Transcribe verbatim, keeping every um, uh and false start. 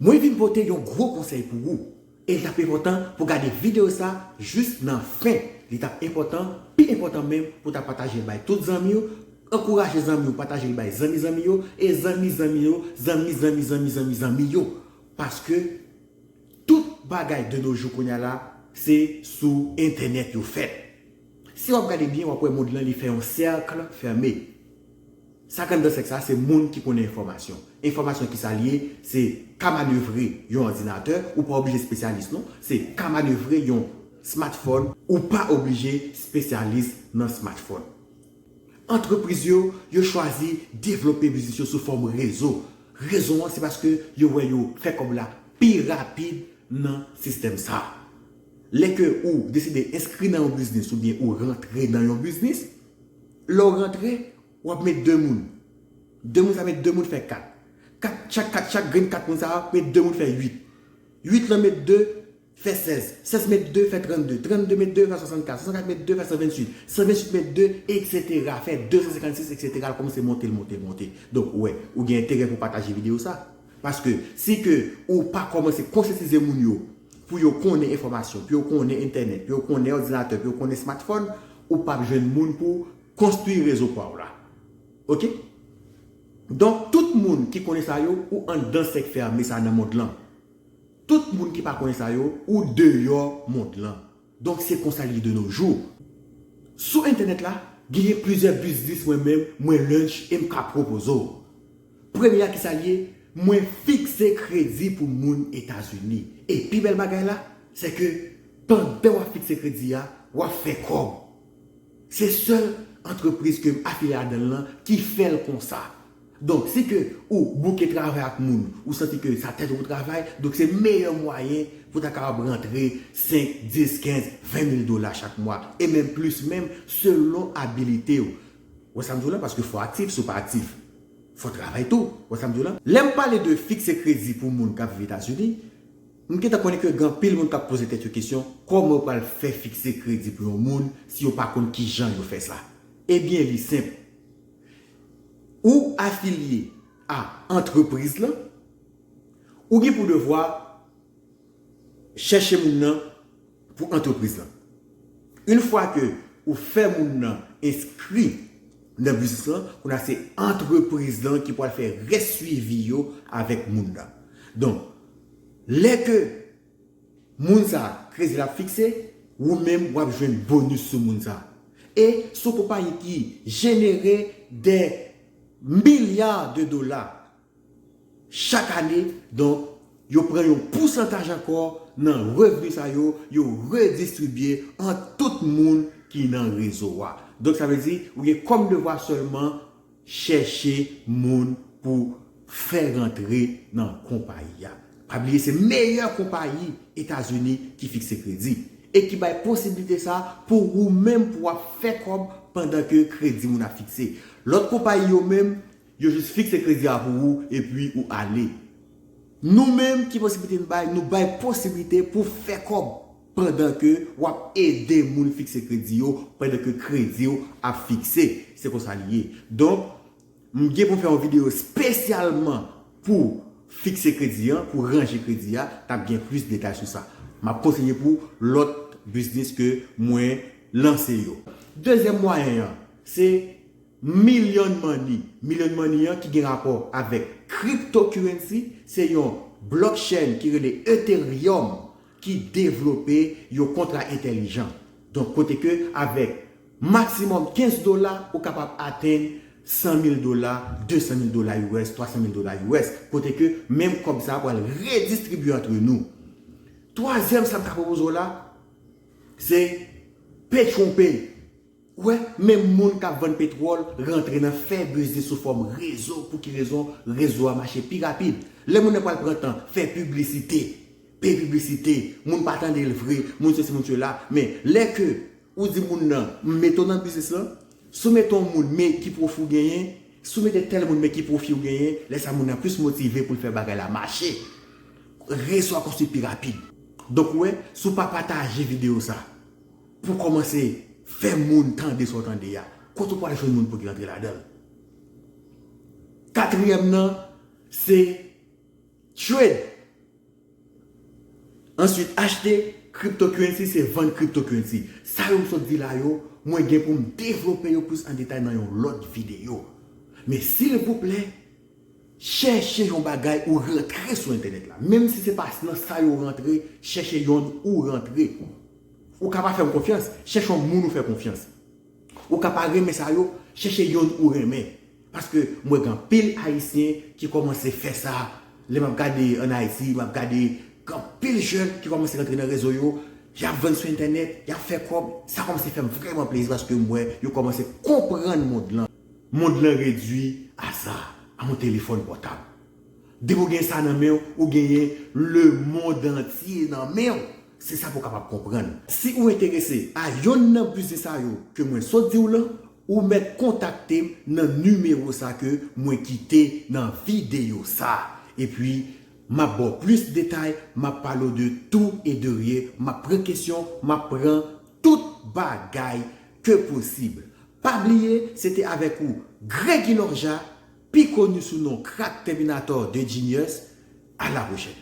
Mwen vin pote yon gwo konsèy pou ou. E l t ap enpòtan pou w gade videyo sa jis nan fen. Li t ap enpòtan, pi enpòtan menm, pou w ta pataje l bay tout zanmi w, ankouraje zanmi w pataje l bay zanmi zanmi yo, e zanmi zanmi yo, zanmi zanmi zanmi zanmi zanmi yo. Paske tout bagay de nos jours kounye a la, se sou entènèt yo fèt. Si w ap gade byen, w ap wè mond lan li fè yon sèk fèmen. Sa k anndan sèk sa, se moun ki konnen enfòmasyon. Enfòmasyon ki sa l ye, se ka manevre yon òdinatè, ou pa oblije espesyalis non, se ka manevre yon smartphone, ou pa oblije espesyalis nan smartphone. Antrepriz yo, yo chwazi devlope biznis yo sou fòm rezo. Rezon an, se paske yo wè yo fè kòb la pi rapid nan sistèm sa. Lè ke ou deside enskri nan yon biznis oubyen ou rantre nan yon biznis, lè w rantre, w ap met de moun. De moun sa met de moun fè kat. Kat, chak kat, chak grenn kat moun sa met de moun fè uit. Uit lan met de fè sèz. Sèz met de fè trannde. Trannde met de fè swasannkat. Swasannkat met de fè san venntuit. San venntuit met de, etsetera. Fè de san senkannsis, etsetera. L kòmanse monte, l monte, l monte. Donk, ou wè, ou gen enterè pou pataje videyo sa. Paske si ke ou pa kòmanse konsyatize moun yo pou yo konnen enfòmasyon, pou yo konnen entènèt, pou yo konnen òdinatè, pou yo konnen smartphone, ou p ap jwenn moun pou konstwi rezo pa w la. Oke? Donk, tout moun ki konnen sa yo, ou anndan sèk fèmen sa nan mond lan. Tout moun ki pa konnen sa yo, ou deyò mond lan. Donk, se konsa l ye de nos jours. Sou entènèt la, genyen plizyè biznis mwen menm, mwen launch e m ka pwopoze w. Premye a ki sa l ye, mwen fikse kredi pou moun Etazini. E pi bèl bagay la, se ke pandan w ap fikse kredi a, w ap fè kòb. Se sèl antrepriz ke m afilye ladan l lan ki fè l konsa. Donk, si ke ou bouke travay ak moun, ou santi ke sa tèt ou travay, donk se meyè mwayen pou w ta kapab rantre senk, dis, kenz, ven mil dola chak mwa, e menm plis menm, selon abilite w. Wè sa m di w la, paske fò aktif, si w pa aktif, fò travay tou. Wè sa m di w la? Lè m pale de fikse kredi pou moun k ap viv Etazini, m gentan konnen ke gen anpil moun k ap poze tèt yo kesyon, kòman yo pral fè fikse kredi pou yon moun si yo pa konn kijan yo fè sa? Ebyen, li senp. Ou afilye a antrepriz lan, ou gen pou devwa chèche moun nan pou antrepriz lan. Yon fwa ke ou fè moun nan enskri nan biznis lan, kounye a se antrepriz lan ki pral fè rès swivi yo avèk moun nan. Donk, lè ke moun sa, kredi l ap fikse, ou menm w ap jwenn bonis sou moun sa. E se yon konpayi ki jenere dè milya de dola chak ane, donk, yo pran yon pousantaj ankò nan revni sa yo, yo redistribye ant tout moun ki nan rezo a. Donk, sa vle di, ou gen kòm devwa sèlman chèche moun pou fè rantre nan konpayi a. Pa bliye, se meyè konpayi Etazini ki fikse kredi e ki bay posiblite sa pou ou menm pou w ap fè kòb pandan ke kredi moun ap fikse. Lòt konpayi yo menm, yo jis fikse kredi a pou ou epi ou ale. Nou menm, ki posiblite n bay? Nou bay posiblite pou fè kòb pandan ke w ap ede moun fikse kredi yo, pandan ke kredi w ap fikse. Se konsa li ye. Donk, m gen pou m fè yon videyo espesyalman pou fikse kredi an, pou ranje kredi a, t ap gen plis detay sou sa. M ap kontinye pou lòt biznis ke mwen lanse yo. Dezyèm mwayen an, se Million Money. Million Money an ki gen rapò avèk cryptocurrency, se yon blockchain ki rele Ethereum ki devlope yon kontra entèlijan. Donk, kote ke avèk maksimòm kenz dola, ou kapab atenn san mil dola, de san mil dola U S, twa san mil dola U S, kote ke menm kòb sa a pral redistribye antre nou. Twazyèm sa m ka pwopoze w la, se Petronpay. Ou wè, menm moun k ap vann petwòl rantre nan fè biznis sou fòm rezo. Pou ki rezon? Rezo a mache pi rapid. Lè moun nan pral pran tan fè piblisite, peye piblisite, moun pa tande l vre, moun sesi, moun sela. Men, lè ke ou di moun nan, m mete w nan biznis lan, si w mete yon moun, men ki pwofi w genyen, si w mete tèl moun, men ki pwofi w genyen, lè sa moun nan plis motive pou l fè bagay la mache. Rezo a konstwi pi rapid. Donk, ou wè, si w pa pataje videyo sa, pou kòmanse fè moun tande sa w tande a, kote w pral jwenn moun pou ki rantre ladan l? Katriyèm nan, se trade. Answit, achte cryptocurrency se vann cryptocurrency. Sa yo m sot di la yo, mwen gen pou m devlope yo plis an detay nan yon lòt videyo. Men silvouplè, chèche yon bagay ou rantre sou entènèt la. Menm si se pa nan sa yo rantre, chèche yonn ou rantre. Ou ka pa fè m konfyans, chèche yon moun ou fè konfyans. Ou ka pa renmen sa yo, chèche yonn ou renmen. Paske mwen gen anpil Ayisyen ki kòmanse fè sa. Lè m ap gade ann Ayiti, m ap gade gen anpil jèn ki kòmanse rantre nan rezo yo, y ap vann sou entènèt, y ap fè kòb. Sa kòmanse fè m vrèman plezi paske m wè yo kòmanse konprann mond lan. Mond lan redui a sa, a yon telefòn pòtab. Depi w gen sa nan men w, ou genyen lemonn antye nan men w. Se sa pou w kapab konprann. Si ou enterese a yonn nan biznis sa yo ke mwen sot di w lan, ou mèt kontakte m nan nimewo sa ke mwen kite nan videyo sa. Epi, m ap ba w plis detay, m ap pale w de tou e de ryen, m ap pran kesyon, m ap pran tout bagay ke posib. Pa bliye, se te avèk ou Gregy Lorja, pi koni sou non Crack Terminator de Genius. À la prochaine.